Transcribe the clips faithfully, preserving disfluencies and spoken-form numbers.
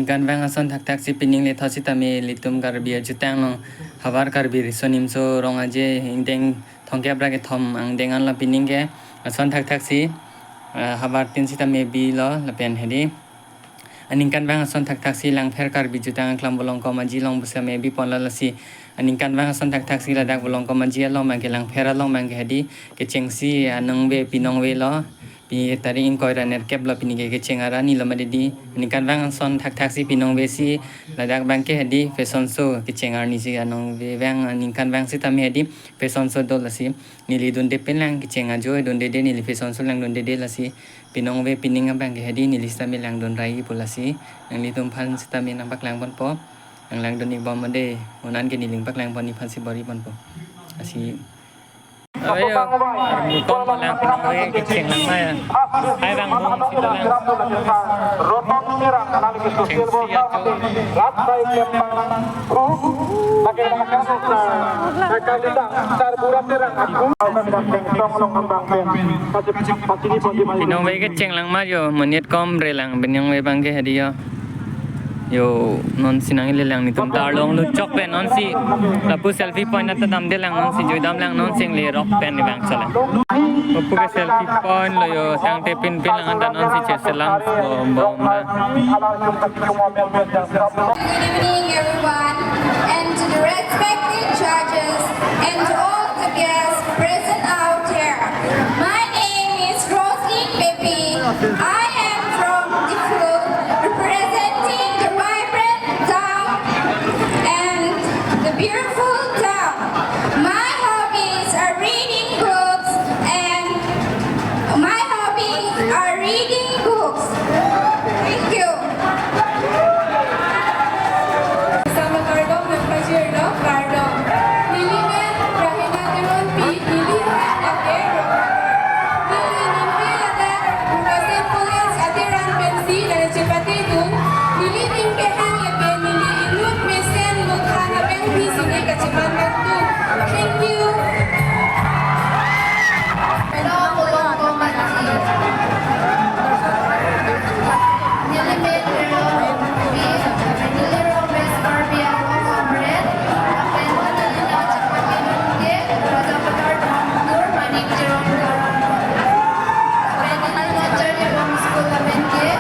Aningkanvang ason thakthaksi pining lethot sitame ilitum Karbi ajutang along havar Karbi Riso Nimso Rong Aje ingdeng thomkep ra kethom angdeng anlo pining ke ason thakthaksi, eh, havartin sitame bilo lapen hedi. Aningkanvang ason thakthaksi Langpher Karbi Jutang Aklam Volongkom Aji along pusitame biponlo lasi. Aningkanvang ason thakthaksi ladak Volongkom Aji along abangke Langpher along abangke hedi kechengsi anong ave, pinong avelo. Pini tarik ingkoi ra nerkep lo, pini ke kecheng arni lo mati di. Aningkanvang ason thakthaksi pinong avesi ladak abangke hedi fashion show kecheng arnisi anong avevang aningkanvang sitame hedi fashion show do lasi. Neli dunde pinlang kecheng ajo dundede, neli fashion show langdundede lasi. Pinong ave pining abangke hedi neli sitame langdun rai pu lasi. Nanglitum aphan sitame nangpaklangponpo. Nanglangdun-ik bom made. Unan ke neli nangpaklangpon aphansi bor-iponpo. Lasi. Ayo, mukom lang pinong ave kecheng lang ma ya. Hai bang bung si lang. Kecheng si ajo. Pinong ave kecheng lang ma yo, monit kom re lang, pinong ave abangke hedi yo. Yo, non si nangli lang nelitum ta arlong luchok pen non si. Lapu selfie point anta damde lang non si, juidam lang non si neli rok pen ni bang chole. Lapu ke selfie point lo yo, tangte pinpin lang anta non si cheselam bom bom na. Good evening, everyone, and to the respected judges and to all the guests present out here. My name is Roslyn Pepi. I am from Diphu, representing the vibrant town and the beautiful town. My hobbies are reading books and my hobbies are reading books. Thank you. Sama kardom nangpajirlo, kardom. Neli men Rahina Teronpi, neli men lake Rongkapet. Neli ningke ladak Rukasen College ateran pensi nangchepatedun. Neli ningkehang lake neli inut mesen luthan abang pisi neli kacheman bangtu. Thank you. Hello, Kolom Komati. Neli men Relo Rongpi, neli rong West Karbi Anglong Amren, lapen neli nangchepatedun ke Rajapatar Dongkur Manik Teron Karong. Lapen neli nangcharlibom school amen ke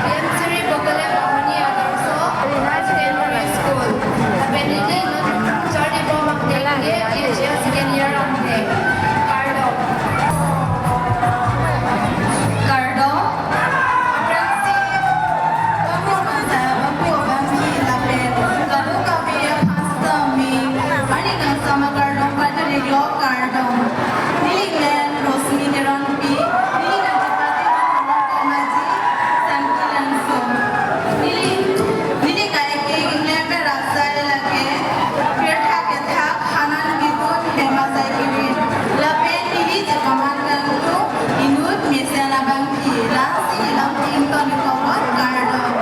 P M Shri Bokale Bamani Adarsha Higher Secondary School. Lapen neli nangcharlibom angdeng ke K G S Second Year angdeng. Kardom. Kardom. Aphrangsi, bangso masa bangpo bangsi lapen kadokave aphan sitame arni kangsam akardom pajir-iklo, kardom. Neli men Rosmi Teronpi, neli nangchepatedun Volongkom Aji, Sangki Langso. Neli, neli kaike inglem pen rasai lake pirtha kethak hanan bidun hem asai kirin. Lapen neli chepaman kangtung inut mesen abangpi. Lasi lam ting ton ni komon, kardom.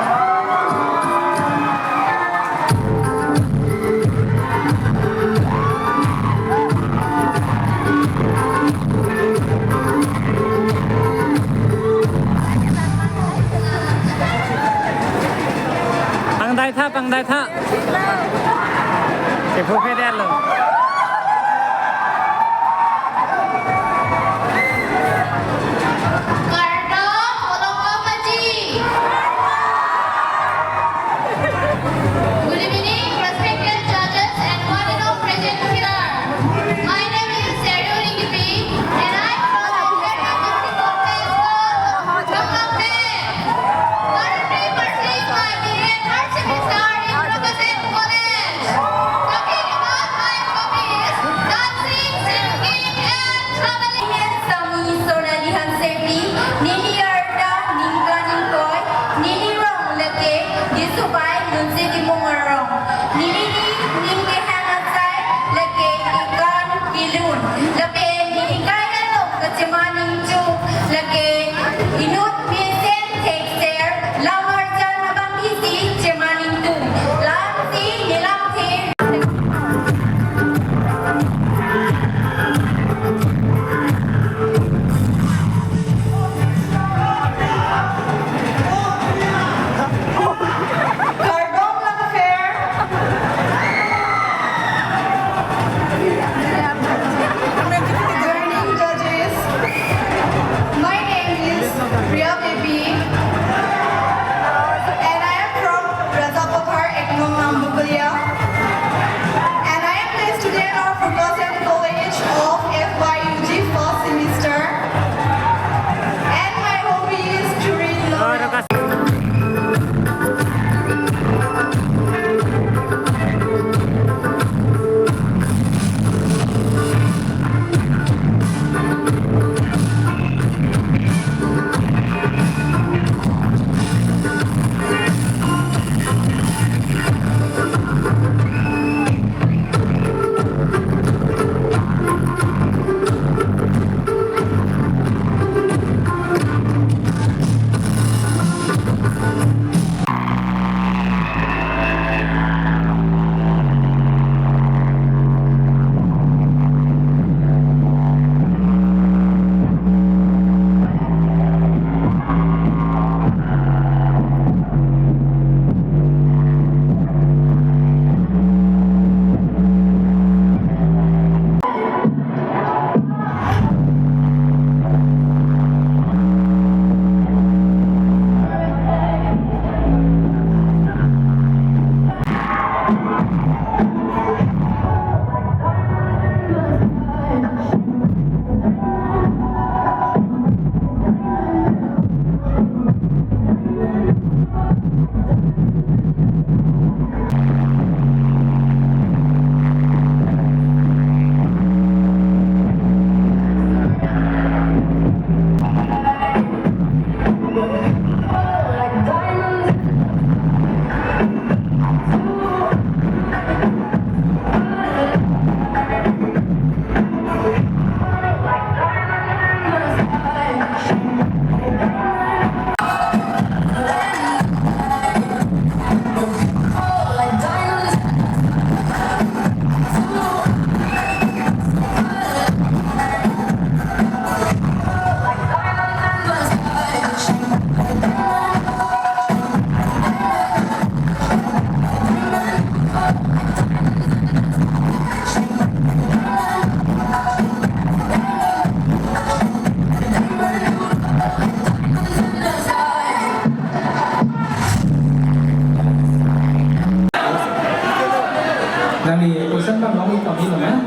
Pangdai tha, pangdai tha. Chephu phe det lo. Kardom, Volongkom Aji. Good evening, respected judges and one and all present here. My name is Sergio Ringipi, and I'm from Langpher District Government School, Langpher. Currently pursuing my B A third semester in Rukasen College. Talking about my hobbies, dancing, singing, and traveling. Neli men Sami Sonali Hansepi, neli arta ningkan ingkoi, neli rong lake Disupai Nunsi Timung arong. Neli ning, ning kehang asai lake kekan kelun. Lapen neli kai along kacheman ingtung lake inut mesen thekser lam arjan abang isi cheman ingtung. Lamsi neli lamthe. And I am from Rajapathar, Eknong Nambukulia. And I am the student of Rukasen College of F Y U G first semester. And my hobby is to read novels. Nangli question bang long-ik pamelo na?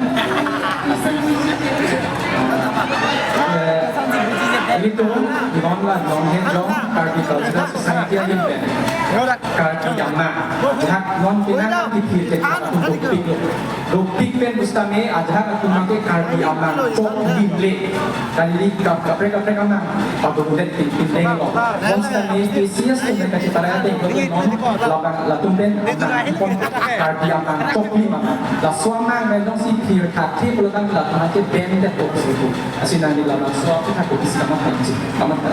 Eh, ilitum non la non henjong Karbi Cultural Society ahin pen Karbi Amang. Ajahak non penang tipi te atum dopik lo. Dopik pen pusitame ajahak atum abangke Karbi Amang choklim le. Kali kap kaprek kaprek amang padudet pin pin denglo. Pusitame K C S atum pen kacheparai ateng lo non labang latum pen amang pon Karbi Amang choklim amang. Laso amang pen jongsi phir thak the pulo tangte latum abangke ban det tok si tu. Lasi nangli labangso aphuthak kopisi kamatha, kamatha.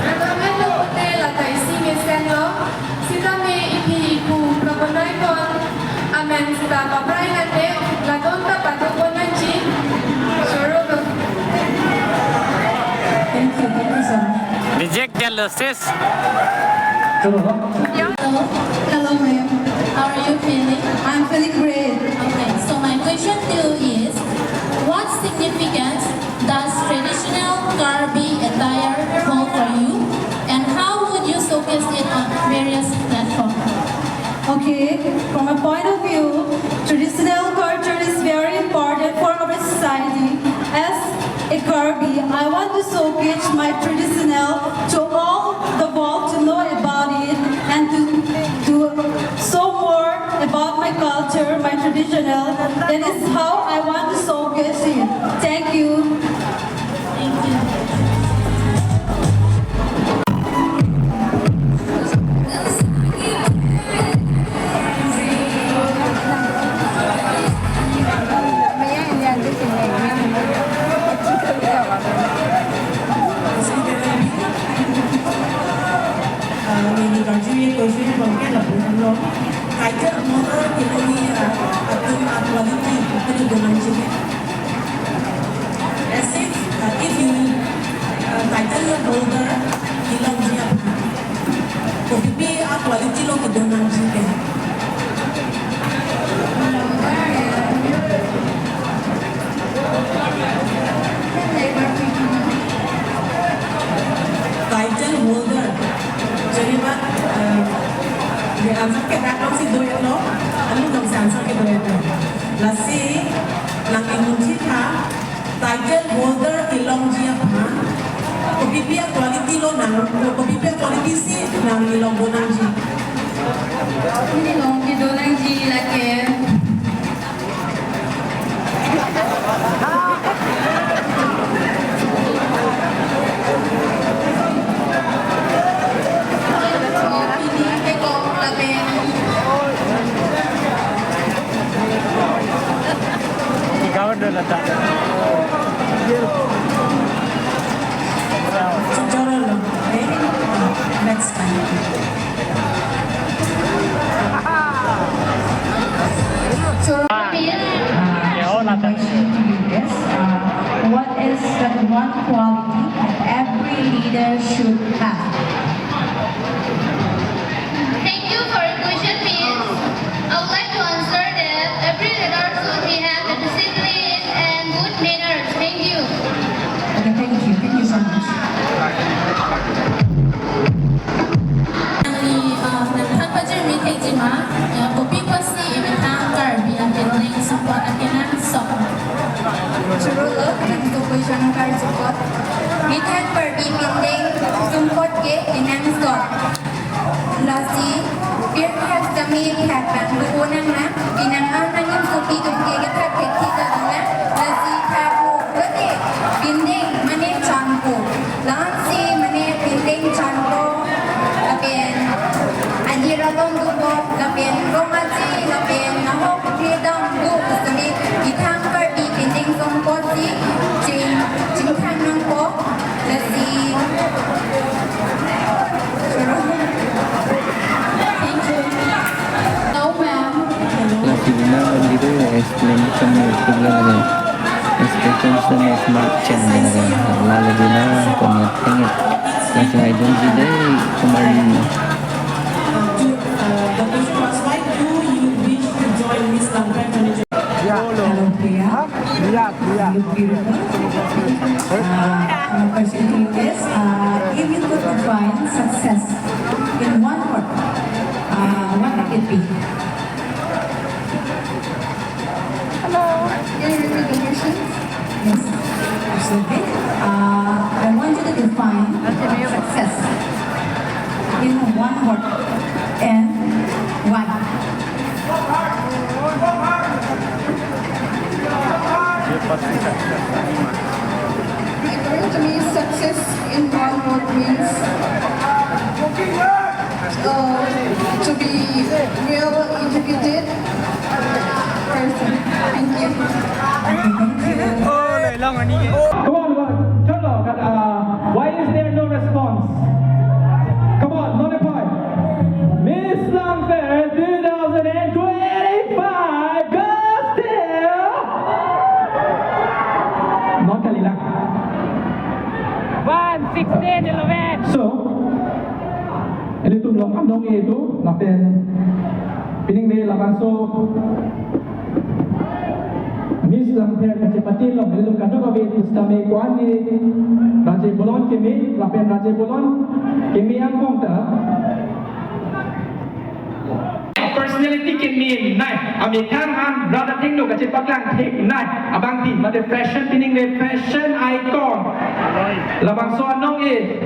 Amen lo pute lata isi mesenlo. Sitame iphi ipu kabonai pon amen sita paprai nate ladon ta patu pon nangji. Choro. Thank you, thank you so much. Reject the losses. Hello. Hello, ma'am. How are you feeling? I'm feeling great. Okay, so my question to you is, what significance does traditional Karbi attire hold for you, and how would you showcase it on various platforms? Okay, from my point of view, traditional culture is very important for our society. As a Karbi, I want to showcase my traditional to all the world to know about it and to, to show more about my culture, my traditional. That is how I want to showcase it. Thank you. Thank you. Neli karju-ik question abangke lapu lo. Title holder kelongji atum a-quality kali donangji ke. As if, uh, if you, uh, title holder kelongji aphan, kopi a-quality lo kedonangji ke. Title holder Answer kedak alongsi do-etlo, alu alongsi answer kedo-etlo. Lasi nangli munthi tha, title holder kelongji aphan kopipi a-quality lo nang, kopipi a-quality si nangli longdun nangji? Neli longdun nangji lake Next time. So, uh, my question to you is, uh, what is that one quality that every leader should have? Thank you for your question, Miss. I would like to answer that every leader should be have the discipline and good manners. Thank you. Okay, thank you. Thank you so much. Nangli, uh, nangphan pajirmi thekji ma, ya, kopi apotsi emethang Karbi akenangsot, akenangsot. Choro lo, nangtum question karjupon. Methang Karbi pindeng sumpot ke kenangsot. Lasi, pirthe sitame thak bang do nang na, pinang an nangin sopi atum ke kethat thekji ta do na, lasi thak o, gade, pindeng, mane chan ko. Lasi, mane pindeng chan ko, lapen, ajir along do ko, lapen, rong aji, lapen, nahok kredam do, sitame, methang Karbi pindeng sumpot si, ching, chingthang nangpo, lasi, Thank you. Hello, ma'am. Lasi bina bang gitu ya, explain kami itu lagi. Expression sama smart chain lagi. Lalu bina kami tengok. Lasi I don't see deh kemarin. To, uh, the question was, why do you wish to join Miss Langpher twenty twenty? Hello, Priya. Priya, Priya. You look beautiful. Uh, my question to you is, uh, if you could define success in one word, uh, what would it be? Hello. Can you repeat the question? Yes, absolutely. Uh, I want you to define success in one word and why. According to me, success in one word means, uh, to be well educated person. Thank you. Come on, come on, uh, why is there no response? Come on, Nonepoi. Miss Langpher two thousand twenty-five goes to non kalilang. One, sixteen, eleven. So, ilitum along anong itu, lapen pining ve labangso Miss Langpher kachepate along, ilitum kadokave pusitame ko-an ne Raje Bolon keme, lapen Raje Bolon keme angbong ta personality kenei, amethang an rat athengno kachepaklang theknei abang ti, mate fashion, pining ve fashion icon. Labangso anong-e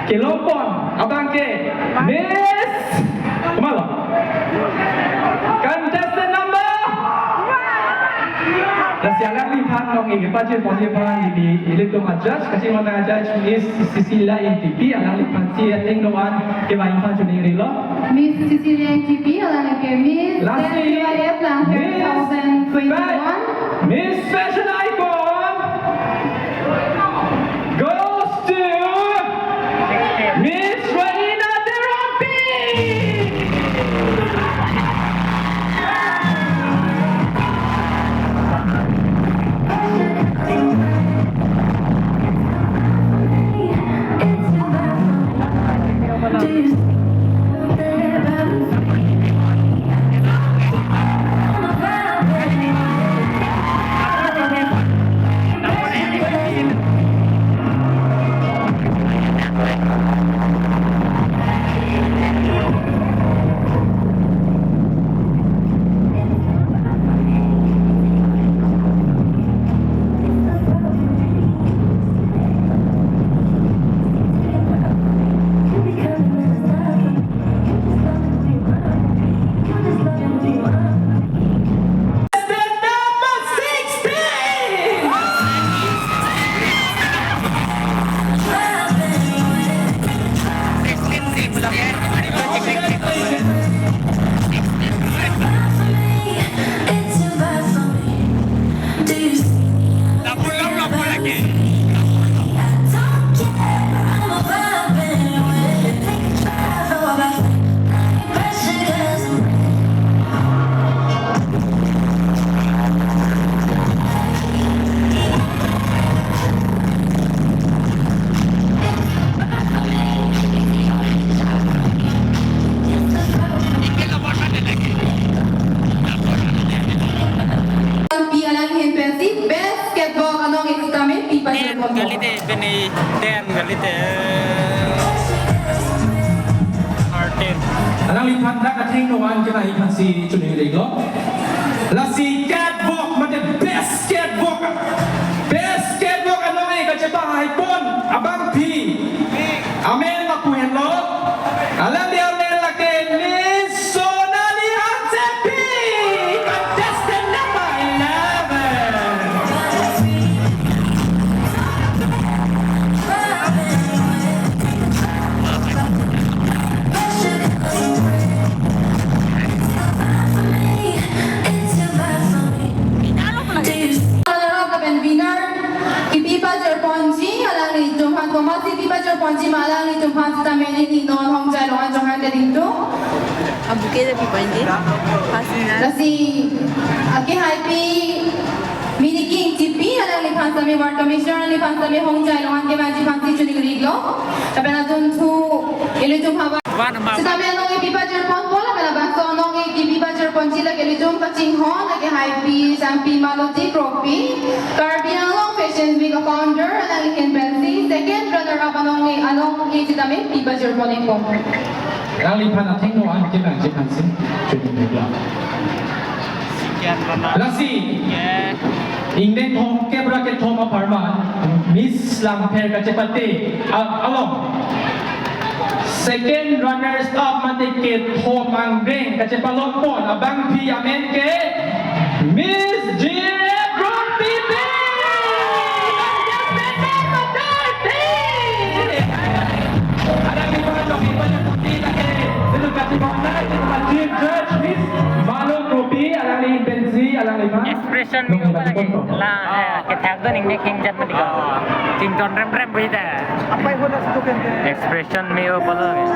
kelongpon abang ke Miss, komatlo? Contestant number. Lasi alangliphan anong-e kepajirponji aphan ili, ilitum a-judge, kachimana judge Miss Cecilia Ingtipi, alangliphan si athengno an kevangji aphan choningrilo. Miss Cecilia Ingtipi, alangli ke Miss Lasi, F Y F Langpher Miss two thousand twenty-one. Fa-, Miss Fashion Icon goes to Miss Raina Teronpi. Ten kali te. Thirteen. Alangliphan dak athengno an kena iphan si choningri lo. Lasi catwalk mate best catwalk. Best catwalk anong-e kachepahai pon abangpi amen lapu henlo. Alangli amen lake Miss Sonali Hansepi, contestant number eleven. Runner up lapen winner kipi pajirponji alanglitum aphan, komatsi kipi pajirponji ma alanglitum aphan sitame neli non Hongjai Longan Chauhan keding tum. Abuke jadi panje. Pas na. Lasi, ake haipi Miniking Tipi alangliphan sitame, Ward Commissioner alangliphan sitame Hongjai Longan kevanji aphan si choningri lo. Lapen adunthu ilitum havar. Sitame anong-e kipi pajirponpo, lapen labangso anong-e kipi pajirponji lake ilitum kachinghon, lake haipi Sangpi Maloti Kropi, Karbi Anglong Fashion Week founder, alangli ahin pensi second runner up anong-e, anong-e sitame kipi pajirpon-ikpo. Alangliphan athengno an kevangji aphan si choningri lo. Lasi, ingdeng thomkep ra kethom apharman, Miss Langpher kachepate, a-, along. Second runners up mate kethom angdeng kachepalongpon abangpi amen ke Miss G F Road P P. Alangliphan Chief Judge Miss Malo Kropi, alangli ahin pensi, alangliphan. Expression mi ko pala ke la, eh, kethak do ning nek hing jat mati ko. Tington rem rem bui ta. Apa yang hoda situ kan? Expression mi ko pala ke.